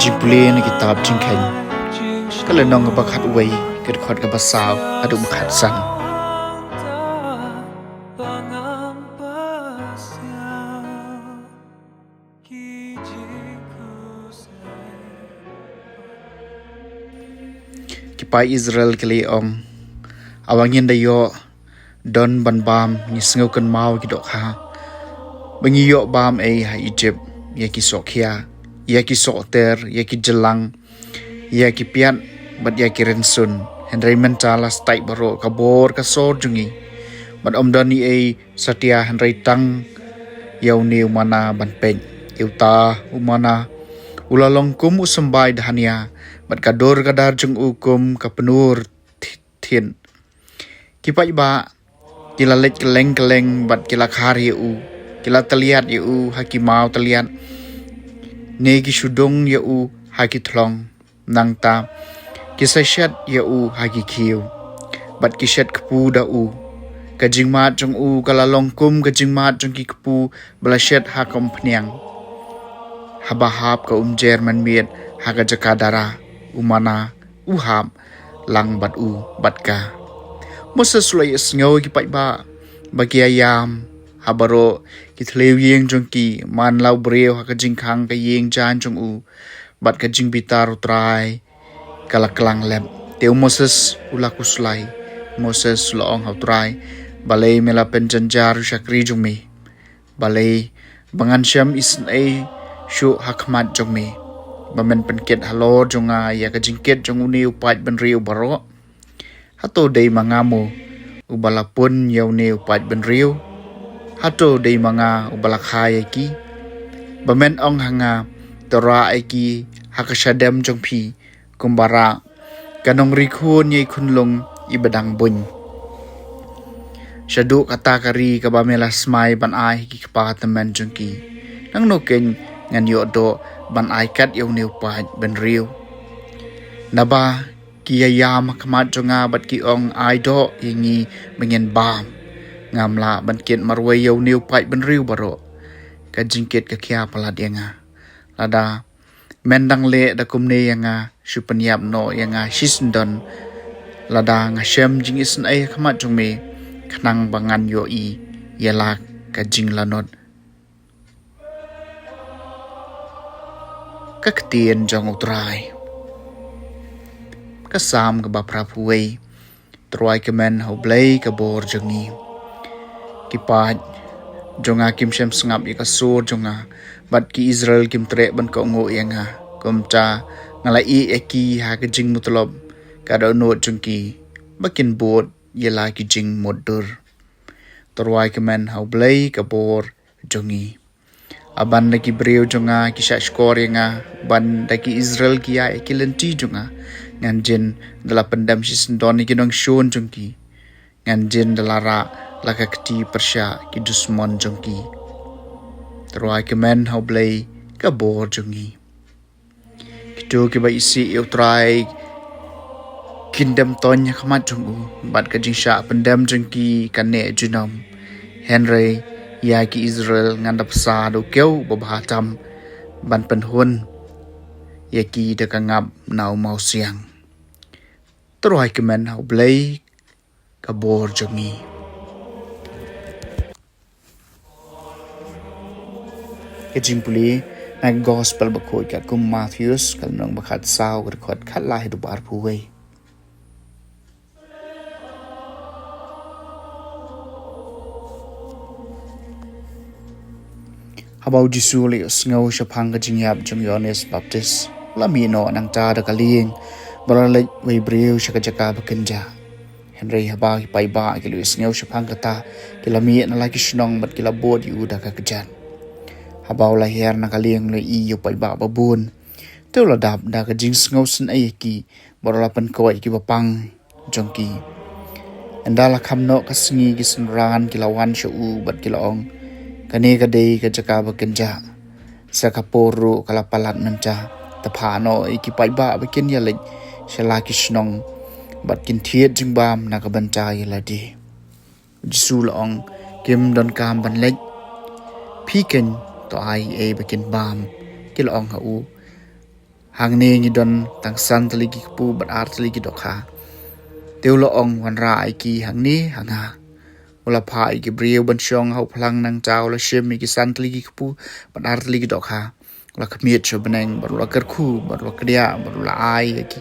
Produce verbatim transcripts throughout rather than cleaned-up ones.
Pule na kitab Jingkheiñ, ka lynnong kaba khatwei, ka dkhot kaba saw haduh ba khatsan. Ki paid Israel ki la ong, awa ngin da ïoh don ban bam, ngi sngew kynmaw ki dohkha ba ngi ïoh bam ei ha Egypt, ïa ki sohkhia, ïa ki sohter, ïa ki jylang, ïa ki piat bad ïa ki rynsun. Hynrei mynta la stait baroh ka bor ka sor jong ngi, bad ym don ei ei satia hynrei tang ïa une u manna ban peit. Ïa uta u manna u la long kum u symbai dhania, bad ka dur ka dar jong u kum ka pynur thi- thied. Ki paidbah ki la leit kylleng kylleng bad ki la khar ïa u, ki la tylliat ïa u ha ki maw tylliat, ne ki shu dung ïa u ha ki thlong. Nangta ki sa shet ïa u ha ki khiew, bad ki shet kpu da u. Ka jingmad jong u ka la long kum ka jingmad jong ki kpu ba la shet ha ka umphniang. Haba hap ka umjer mynmiet ha ka jaka dara, u manna u hap lang bad u bad ka. Moses u la ïohsngew ïa ki paidbah ba ki ïa ïam ha baroh ki thliew ïing jong ki, man la u briew ha ka jingkhang ka ïing jaiñ jong u, bad ka jingbitar U Trai ka la klang lep. Te u Moses u la khuslai. Moses u la ong ha U Trai, balei me la pynjynjar u shakri jong me? Balei ba ngan shem isynei shuh ha khmat jong me, ba men pynkit halor jong nga ïa ka jingkit jong une u paid bynriew baroh? Hato dei ma nga mo uba la pun ïa une u paid bynriew? Hato dei ma nga uba la kha ïa ki? Ba men ong ha nga, to rah ïa ki ha ka shadem jong phi, kumba rah ka nongri khun ïa i khunlung iba dang buiñ. Shaduh kata ka ri kaba me la smai ban ai ha ki kpa tymmen jong ki, nangno keiñ ngan ïoh doh ban ai kat ïa une u paid bynriew? Naba ki ïa ïam ha khmat jong nga bad ki ong, ai doh ïa ngi ba ngin bam. Ngam lah ban kit marwei ïa une u paid bynriew baroh. Ka jingkit ka khia palat ïa nga. Lada men dang leh da kumne ïa nga, shu pynïap noh ïa nga shisyndon, lada nga shem jingisynei ha khmat jong me, khnang ba ngan ïohi ïa la ka jinglanot. Ka ktien jong U Trai. Ka Salm kaba phraphew wei. Tyrwa ïa kmen ha U Blei ka bor jong ngi. Ki paid jong nga kim shem sngap ïa ka sur jong nga, bad ki Israel kim treh ban kohnguh ïa nga. Kumta nga la ïeh ïa ki ha ka jingmutlop ka dohnud jong ki, ba kin bud ïa la ki jingmutdur. Tyrwa ïa kmen ha U Blei ka bor jong ngi. A ban da ki briew jong nga ki shah shkor ïa nga, ban da ki Israel ki ïaid ha ki lynti jong nga. Ngan jin da la pyndem shisyndon ïa ki nongshun jong ki. Ngan jin da la rah la ka kti pyrshah ki dusmon jong ki. Tyrwa ïa kmen ha U Blei ka bor jong ngi. Kito kiba isih ïa U Trai kin dem toiñ ha khmat jong u, bad ka jingshah pyndem jong ki kan neh junom. Hynrei ïa ki Israel ngan da bsa da u kiew uba bha tam, ban pynhun ïa ki da ka ngap na u mawsiang. Tyrwa ïa kmen ha U Blei ka bor jong ngi. Ka jingpule na ka Gospel bakhuid katkum u Mathaios, ka lynnong ba khatsaw, ka dkhot khatlai haduh ba arphew wei. Haba u Jisu u la ïohsngew shaphang ka jingïap jong u Ïoannis Baptis, u la mih noh nangta da ka lieng, bad u la leit wei briew sha ka jaka ba kynjah. Hynrei haba ki paidbah ki la ïohsngew shaphang kata, ki la mih na la ki shnong bad ki la bud ïa u da ka kjat. Haba u la hiar na ka lieng, u la ïohi ïa u paidbah babun. Te u la dap da ka jingsngew isynei ïa ki, bad u la pynkoit ïa ki bapang jong ki. Ynda la kham noh ka sngi, ki synran ki la wan sha u bad ki la ong, kane ka dei ka jaka ba kynjah. Sa ka por ruh ka la palat mynta. Te phah noh ïa ki paidbah ba kin ïaleit sha la ki shnong, bad kin thied jingbam na ka bynta ïa lade. U Jisu u la ong, kim donkam ban leit. Phi keiñ to ai ei ba kin bam. Ki la ong ha u, Hangne ngi don tang san tylli ki kpu bad ar tylli ki dohkha. Te u la ong, wanrah ïa ki hangne ha nga. U la phah ïa ki briew ban shong ha u phlang nangta u la shim ïa ki san tylli ki kpu bad ar tylli ki dohkha. U la khmied sha bneng bad u la kyrkhu bad u la kdiah bad u la ai ïa ki,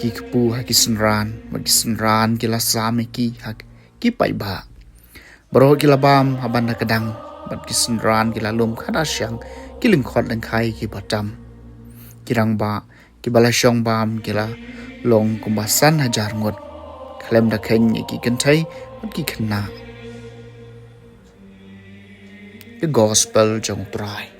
ki kpu ha ki synran bad ki synran ki la sam ïa ki ha ki paidbah. Baroh ki la bam ha ban da kdang bad ki synran ki la lum khadar shang ki lyngkhot lyngkhai ki ba tam. Ki rangbah ki ba la shong bam ki la long kumba san hajar ngut, khlem da kheiñ ïa ki kynthei bad ki khynnah. The Gospel jong U Trai.